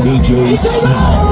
DJ Smiles.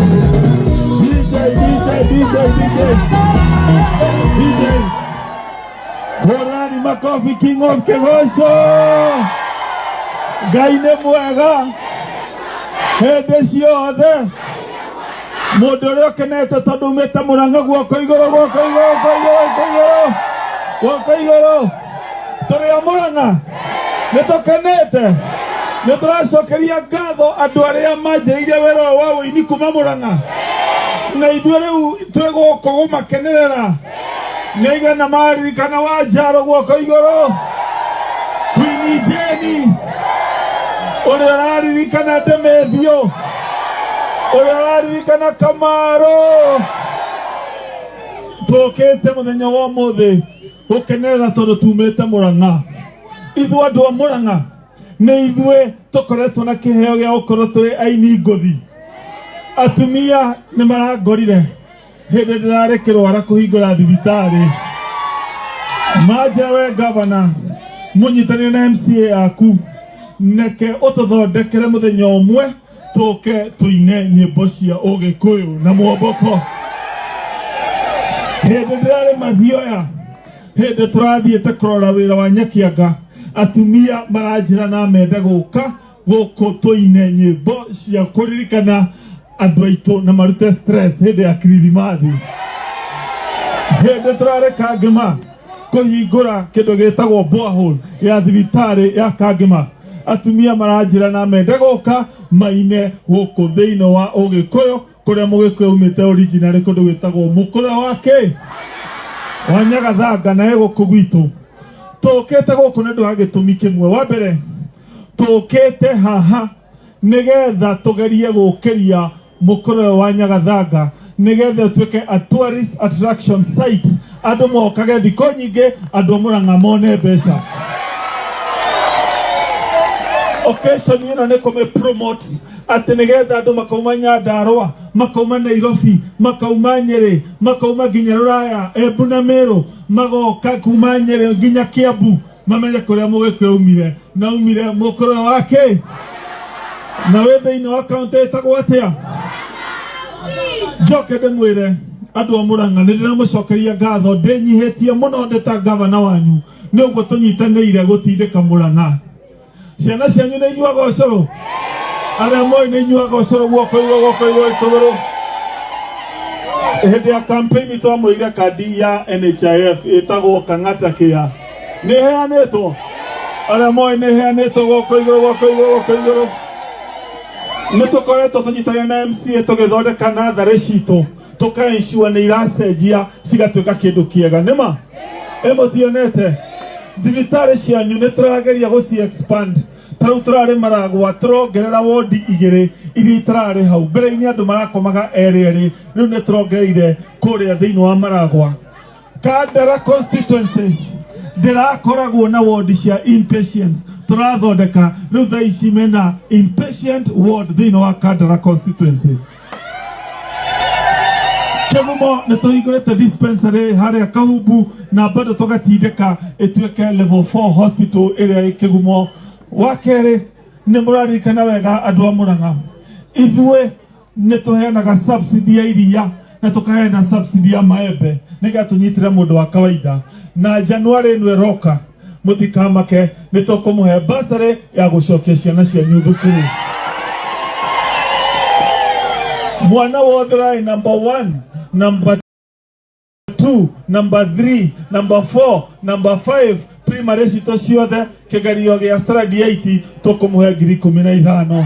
DJ, DJ, DJ, DJ, DJ. Hũrani makobi King of Kĩgoco. Ngai nĩ mwega hĩndĩ ciothe. Mũndũ ũrĩa ũkenete tondũ umĩte Mũrang'a, guoko igũrũ, guoko igũrũ, guoko igũrũ, guoko igũrũ, guoko igũrũ. Tũrĩ a Mũrang'a nĩ tũkenete, nĩ tũracokeria ngatho andũ arĩa manjĩrĩirie wĩra ũyũ wa ũini kuma Mũrang'a, na ithuĩ rĩu twĩ gũkũ gũmakenerera. Nĩ aigana maririkana wa Njaro? Guoko igũrũ. Queen Jane, ũrĩa ũraririkana Ndemethio, ũrĩa ũraririkana Kamaro. Tũkĩte mũthenya wa ũmũthĩ gũkenerera tondũ tumĩte Mũrang'a. Ithuĩ andũ a Mũrang'a nĩ ithuĩ tũkoretwo na kĩheo gĩa gũkorwo tũrĩ aini ngũthi. Atumia nĩ marangorire hĩndĩ ndĩrarĩ kĩrwara kũhingũra thibitarĩ, manjĩra, "We gavana, mũnyitanĩre na MCA yaku, neke ũtũthondekere mũthenya ũmwe tũke tũine nyĩmbo cia Ũgĩkũyũ na mwomboko." Hĩndĩ ndĩrarĩ Mathioya, hĩndĩ tũrathiĩte kũrora wĩra wa Nyakianga, atumia maranjĩra na mende gũka gũkũ tũine nyĩmbo cia kũririkana andũ aitũ na marute stress hĩndĩ ya Kirithimathi. Hĩndĩ tũrarĩ Kangĩma kũhingũra kĩndũ gĩtagwo borehole ya thibitarĩ ya Kangĩma, atumia maranjĩra na mende gũka maine gũkũ thĩinĩ wa Ũgĩkũyũ, kũrĩa Mũgĩkũyũ umĩte original, kũndũ gwĩtagwo Mũkũrwe wa kĩ wa Nyagathanga, na gũkũ gwitũ. Tũkĩte gũkũ nĩ ũndũ wa gĩtũmi kĩmwe. Wa mbere, tũkĩte haha nĩgetha tũgerie gũkĩria Mũkũrwe wa Nyagathanga, nĩgetha ũtuĩke a tourist attraction site, andũ mokage thikũ nyingĩ, andũ a Mũrang'a mone mbeca. Occasion ĩno nĩ kũmĩ promote atĩ nĩgetha andũ makauma Nyandarũa, makauma Nairobi, makauma Nyĩrĩ, makauma nginya Rũraya, Embu na Meru, magoka kuma Nyĩrĩ nginya Kiambu, mamenye kũrĩa Mũgĩkũyũ umire, na umire Mũkũrwe wa kĩ, na wĩ thĩinĩ wa kaũntĩ ĩtagwo atĩa. Njoke ndĩmwĩre andũ a Mũrang'a, nĩ ndĩramũcokeria ngatho ndĩnyihĩtie mũno ndĩ ta gavana wanyu nĩ ũguo tũnyitanĩire gũtindĩka Mũrang'a. Ciana cianyu nĩ inyuaga ũcũrũ? Arĩa moĩ nĩ inyuaga ũcũrũ, guoko igũrũ, guoko igũrũ, igũrũ. Hĩndĩ ya campaign twamwĩire kandi ya NHIF ĩtagwo Kang'ata Care nĩ ĩheanĩtwo. Arĩa moĩ nĩ ĩheanĩtwo, guoko igũrũ, guoko igũrũ, guoko igũrũ. Nĩ tũkoretwo tũnyitanĩire na MCA tũgĩthondeka natharĩ citũ, tũkaensure nĩ iracenjia cigatuĩka kĩndũ kĩega. Nĩma ĩmũtionete thibitarĩ cianyu nĩ tũrageria gũci expand. Ta rĩu tũrarĩ Maragwa, tũrongerera wondi igĩrĩ iria itararĩ hau mbere-inĩ, andũ marakomaga erĩ erĩ, rĩu nĩ tũrongereire kũrĩa thĩinĩ wa Maragwa. Kandara constituency ndĩrakoragwo na wodi cia inpatient, tũrathondeka rĩu thaa ici mena inpatient ward thĩinĩ wa Kandara constituency. Kĩgumo nĩ tũhingũrĩte dispensary harĩa Kahumbu, na bado tũgatindĩka ĩtuĩke level 4 hospital ĩrĩa ĩ Kĩgumo. Wa kerĩ, Nĩ mũraririkana wega andũ a Murang'a, ithuĩ nĩ tũheanaga subsidy ya iria na tũkaheana subsidy ya maembe nĩgetha tũnyitĩre mũndũ wa kawaida. Na January ĩno ĩroka mũtikamake, nĩ tũkũmũhe bursary ya gũcokia ciana cianyu thukuru. Mwana wothe ũrarĩ number 1, number 2, number 3, number 4, number 5 primary citũ ciothe kĩgerio gĩa standard 8 tũkũmũhe 15,000.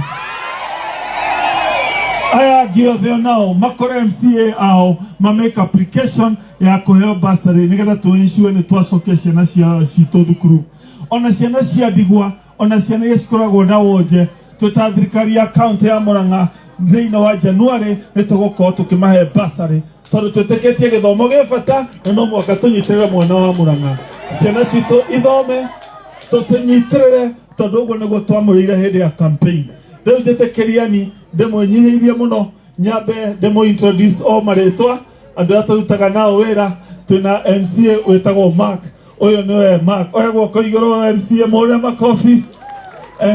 Aya angĩ othe onao makore MCA ao ma make application ya kũheo bursary nĩgetha tũ ensure nĩ twacokia ciana citũ thukuru, ona ciana cia ndigwa, ona ciana iria cikoragwo na wonje. Twĩ ta thirikari ya county ya Murang'a, thĩinĩ wa January nĩ tũgũkorwo tũkĩmahe bursary tondũ twĩtĩkĩtie gĩthomo gĩ bata na no mũhaka tũnyitĩrĩre mwana wa Murang'a, ciana citũ ithome, tũcinyitĩrĩre tondũ ũguo nĩguo twamũrĩire hĩndĩ ya campaign. Rĩu njĩtĩkĩriani ndĩmwĩnyihĩirie mũno, nyambe ndĩmũ introduce o marĩtwa andũ arĩa tũrutaga nao wĩra. Twĩna MCA wĩtagwo Mark. Ũyũ nĩwe Mark, oya guoko igũrũ. MCA, mũre makobi.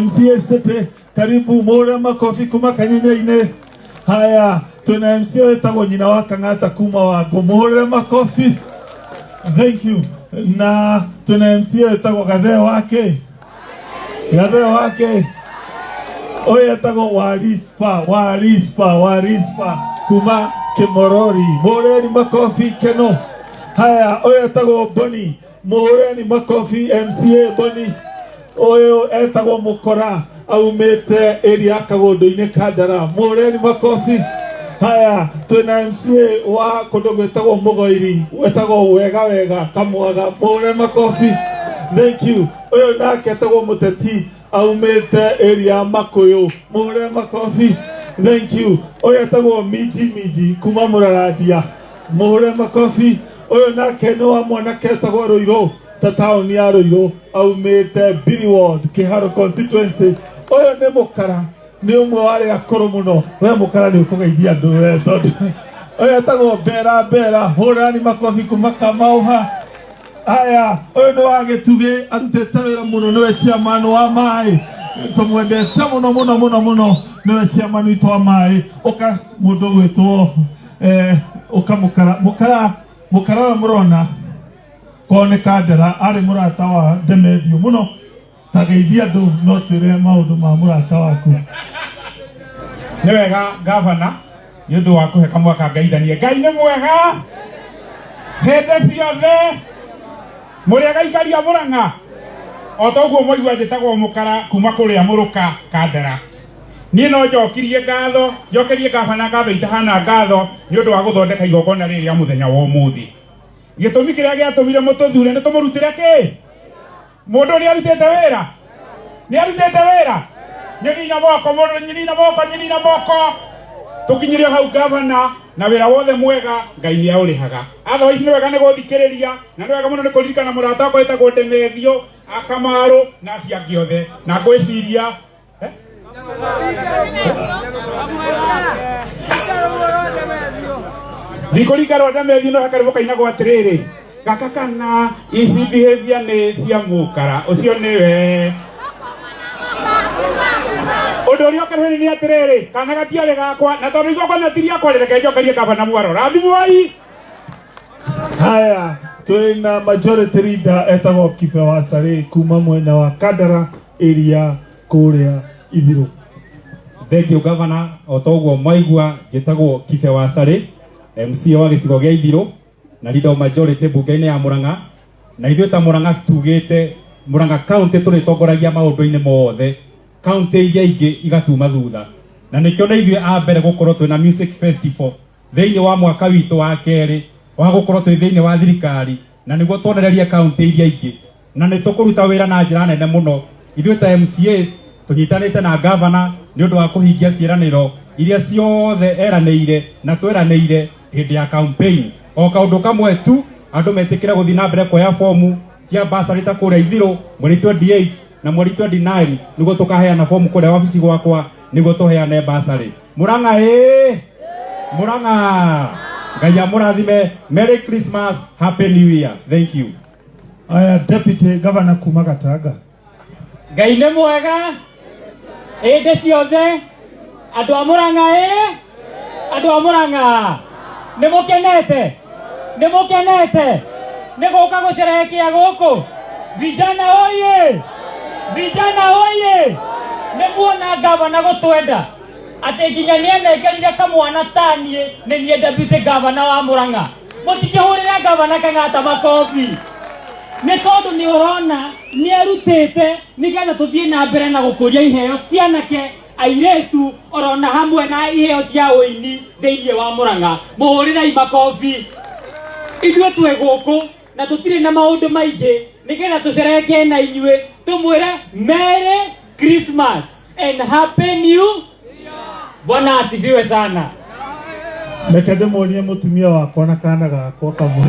MCA City, karibu, mũre makobi kuma Kanyenye-inĩ. Haya, twĩna MCA wĩtagwo nyina wa Kang'ata kuma Wangũ, mũhũrĩre makobi. Thank you. Na twĩna MCA wĩtagwo Gathee wake, Gathee wake ũyũ etagwo Warispa, Warispa, Warispa kuma Kimorori, mũhũrĩreni makobi keno. Haya, ũyũ etagwo Boni, mũhũrĩreni makobi MCA Boni. Ũyũ etagwo Mũkora, aumĩte area ya Kagũndũ-inĩ Kandara, mũhũrĩreni makobi. Haya, twĩna MCA wa kũndũ gwĩtagwo Mũgoiri, wĩtagwo Wega Wega Kamwaga, mũhũrĩre makobi. Thank you. Ũyũ nake etagwo Mũteti, aumĩte area ya Makũyũ, mũhũrĩre makobi. Thank you. Ũyũ etagwo Miji Miji kuma Mũrarandia, mũhũrĩre makobi. Ũyũ nake nĩ wa mwanake etagwo Rũirũ, ta taũni ya Rũirũ, aumĩte Biri Ward, Kĩharo constituency. Ũyũ nĩ Mũkara, nĩ ũmwe wa arĩa akũrũ mũno. We Mũkara, nĩ ũkũgeithia andũ we, tondũ ũyũ etagwo Mbera Mbera, hũrani makobi kuma Kamauha. Aya, ũyũ nĩ wa Gĩtugĩ, arutĩte wĩra mũno, nĩwe chairman wa maĩ, tũmwendete mũno mũno mũno mũno, nĩwe chairman witũ wa maĩ. Ũka mũndũ gwĩtwo ũka Mũkara, Mũkara, Mũkara ũyũ mũrona korwo nĩ Kandara, arĩ mũrata wa Demethiũ mũno. Tageithia andũ, no twĩre maũndũ ma mũrata waku. Nĩ wega, gavana, nĩ ũndũ wa kũhe kamwaka ngaithanie. Ngai nĩ mwega hĩndĩ ciothe. Mũrĩ agaikaria Mũrang'a o ta ũguo mwaigua, njĩtagwo Mũkara kuma kũrĩa Mũrũka Kandara. Niĩ no njokirie ngatho, njokerie gavana ngatho itahana ngatho nĩ ũndũ wa gũthondeka igongona rĩrĩ rĩa mũthenya wa ũmũthĩ. Gĩtũmi kĩrĩa gĩatũmire mũtũthure nĩ tũmũrutĩre kĩ mũndũ nĩ arutĩte wĩra, nĩ arutĩte wĩra. Nyonina moko mũndũ, nyonina moko, nyonina moko. Tũkinyire hau, gavana, na wĩra wothe mwega Ngai nĩ aũrĩhaga. Otherwise nĩ wega nĩ gũthikĩrĩria na nĩ wega mũno nĩ kũririkana mũrata wakwa wĩtagwo Ndemethio Akamaru na acio angĩ othe, na ngwĩciria ndikũringa rwa Ndemethio, no he karĩmbo kainagwo atĩrĩrĩ, gaka kana ici behavior nĩ cia mũkara ũcio nĩwe. Ũndũ ũrĩa ũkarĩ nĩ atĩrĩrĩ, kana gatiarĩ gakwa, na tondũ igongona ti rĩakwa, reke njokerie gavana mwaro rathimwai. Haya, twĩna majority leader etagwo Kibe wa Sarĩ kuma mwena wa Kandara area kũrĩa Ithirũ. Thank you, Governor. O ta ũguo mwaigua, njĩtagwo Kibe wa Sarĩ, MCA wa gĩcigo gĩa Ithirũ na leader of majority mbunge-inĩ ya Murang'a. Na ithuĩ ta Murang'a tugĩte Murang'a County tũrĩtongoragia maũndũ-inĩ mothe, county iria ingĩ igatuma thutha, na nĩkĩo nĩ ithuĩ a mbere gũkorwo twĩna music festival thĩinĩ wa mwaka witũ wa kerĩ wa gũkorwo twĩ thĩinĩ wa thirikari, na nĩguo tuonererie county iria ingĩ. Na nĩ tũkũruta wĩra na njĩra nene mũno ithuĩ ta MCAs tũnyitanĩte na gavana nĩ ũndũ wa kũhingia ciĩranĩro iria ciothe eranĩire na tweranĩire hĩndĩ ya campaign. O kaũndũ kamwe tu, andũ metĩkĩre gũthiĩ na mbere kuoya fomu cia bursary ta kũrĩa Ithirũ mweri 28 na mweri 29, nĩguo tũkaheana fomu kũrĩa wabici gwakwa nĩguo tũheane bursary. Murang'a ĩĩ, Murang'a, Ngai amũrathime. Merry Christmas, Happy New Year. Thank you. Aya, deputy governor kuma Gatanga. Ngai nĩ mwega. Hĩndĩ ciothe andũ a Murang'a ĩ andũ a Murang'a nĩ mũkenete nĩ mũkenete nĩ gũka gũcerehekea gũkũ vijana oye vijana oye nĩ muona gavana gũtwenda atĩ nginya nĩ anengerire kamwana taniĩ nĩ niĩ deputy gavana wa Murang'a mũtikĩhũrĩre gavana Kang'ata makobi nĩ tondũ nĩ ũrona nĩ arutĩte nĩgetha tũthiĩ na mbere na gũkũria iheo cianake airĩtu orona hamwe na iheo cia ũini thĩinĩ wa Murang'a mũhũrĩrei makobi ithuĩ twĩ gũkũ na tũtirĩ na maũndũ maingĩ nĩgetha tũcerehekee na inyuĩ tũmwĩre Merry Christmas and Happy New Bwana asifiwe sana. Reke ndĩmuonie mũtumia wakwa na kana gakwa kamwe.